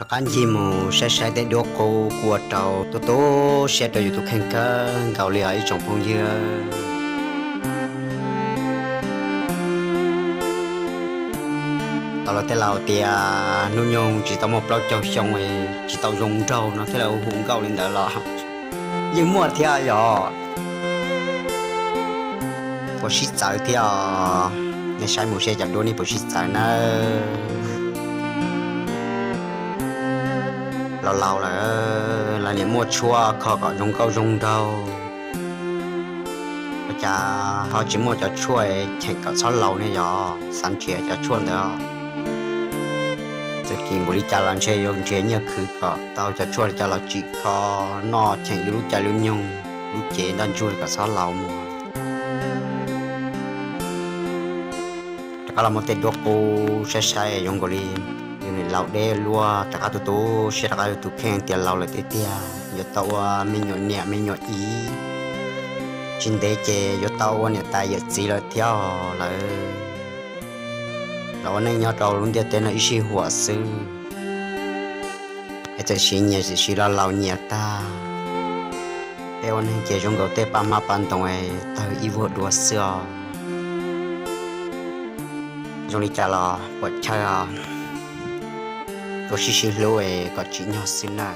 Rov qab ncig mus saib saib tej duab qub kuj ua rau tu tu siab rau yus tus kheej kawg nkaus li os ib tsoom phooj ywg. Tau lawv tej laus tias hnub nyoog tsis tau muaj plaub caug xyoo tsis tau zoo nraug no thiaj li hu nkauj li ntawd los yeej muaj thiab yog puas sib txawv thiab os. Nej saib mus seb cov duab nej puas sib txawv nawb. Laus laus lawm, lawv niam muaj tshuaj kho kom zoo nkauj zoo nraug, ua cas ho tsis muaj cov tshuaj cheem kom txhob laus ne yog? Xav nrhiav cov tshuaj ntawd, txawm kim npaum li cas los ntshe yuav nrhiav nyiaj khwv kom tau cov tshuaj li cas los tsim kho noj cheem yus lub caij lub nyoog lub cev ntaj ntsug kom txhob laus mus. Rov qab los muab tej duab qub saib saib zoo nkaus li yus niam laus deb luaj, rov qab tu tu siab rov qab yus tus kheej tias laus lawm tiag tiag yuav tau ua me nyuam niam me nyuam txiv, tsis ntev ces yuav tau ua niam tais yawm txiv lawm thiab lawm. Los ua neej nyob rau lub ntiaj teb no ib sij huam xwb, es txawm siv nyias txawm siv los laus nyias tag, peb ua neeg ces zoo nkaus tej paj hmab paj ntoos tawg ib vuag dua xwb os. Zoo li cas los puam chawj os, ua sib sib hlub kom tsim nyog xwb na.